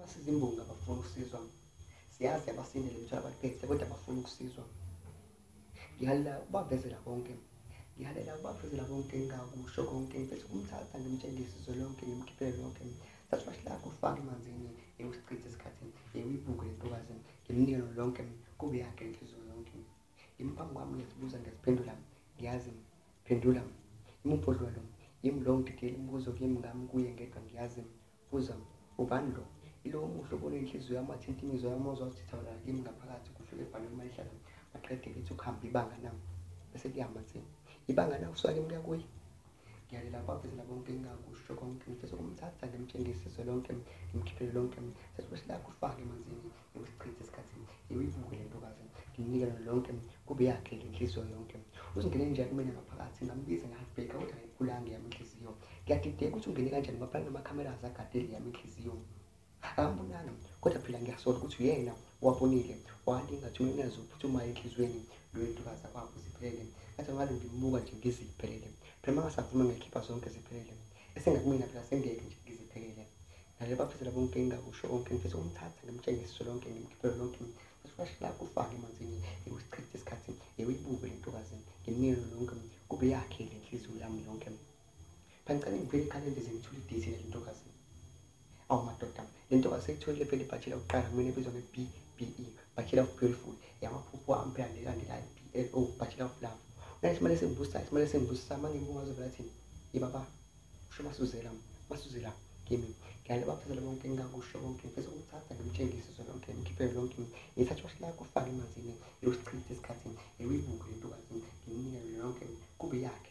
Basiza imbongi abafuna ukusizwa. Siyazi abasindele mthwalo abaliphethe kodwa abafuna ukusizwa. Ngihalela ukubavezela konke. Ngihalela ukubavezela konke engingakusho konke. Ngifisa ukumthatha ngimtshengise izwe lonke ngimkhiphele lonke. Thatha iwashi lakho ufake emanzini usichithe isikhathi uyibuke le ntokazi ngimnike lonke kube yakhe inhliziyo yonke. Ngimi phambi kwami ngiyazibuza ngiyaziphendula ngiyazi phendula. Imuphi odlula lo? Yimi lo ngididiyela imibuzo kimi ngami kuye ngedwa ngiyazi. Buza ubani lo? Ilo omuhle obona inhliziyo yami athinta imizwa yami ozwa ukuthi thabalala kimi ngaphakathi kuhlule ebhalweni uma ihlala maqede ngithi ukuhamba ibanga na bese kuyama nse ibanga na usuka kimi kuya kuye. Ngiyalela bavezela bonke engingakusho konke ngifisa ukumthatha ngimtshengise izwe lonke ngimkhiphele lonke thatha iwashi lakho ufake emanzini usichithe isikhathi uyibuke le ntokazi ngimnike lonke kube yakhe le nhliziyo yonke. Uzingene nje kumina ngaphakathi ngambiza nge-heartbreaker kodwa ayiphulanga yami inhliziyo. Ngiyadideka ukuthi ungene kanjani ngoba phela nama-cameras agadile yami inhliziyo. Akambonanga kodwa phela ngiyasola ukuthi uyena wabonile walinga ukuthi mina uzophuthumayo enhliziyweni loyo ntokazi akwakho ziphelele. Ngathi ngalo ngimbuka nje ngiziphelele. Phela uma ngasavuma ngiyakhipha zonke ziphelele. Esengakumina phela sengeke nje ngiziphelele. Nale bavezela bonke engingakusho konke ngifisa ukumthatha ngimtshengise lonke ngimkhiphele lonke. Iwashi lakho ufake emanzini usichithe isikhathi uyibuke le ntokazi ngimnike lonke kube yakhe le nhliziyo yami yonke. Phela ngicela ngivele ekhaleni nje ngithole i-date nale ntokazi. Awu madoda, le ntokazi seyitholile phela ibhachela yokuqala kumina ebizwa nge-B_B_E, Bachelor of Beautiful, yamaphupho ami phela nelandelayo B_L_O, Bachelor of Love. Unanesimali esingibusayo, isimali esingibusisa uma ngimbuka ngazovela athini, ye baba, kusho masuzela, masuzela kimi. Ngiyalela bavezela bonke engingakusho konke ngifisa ukumthatha ngimtshengise izwe lonke ngimkhiphele lonke. Ngithatha iwashi lakho ufake emanzini usichithe isikhathi uyibuke le ntokazi ngimnike lonke kube yakhe.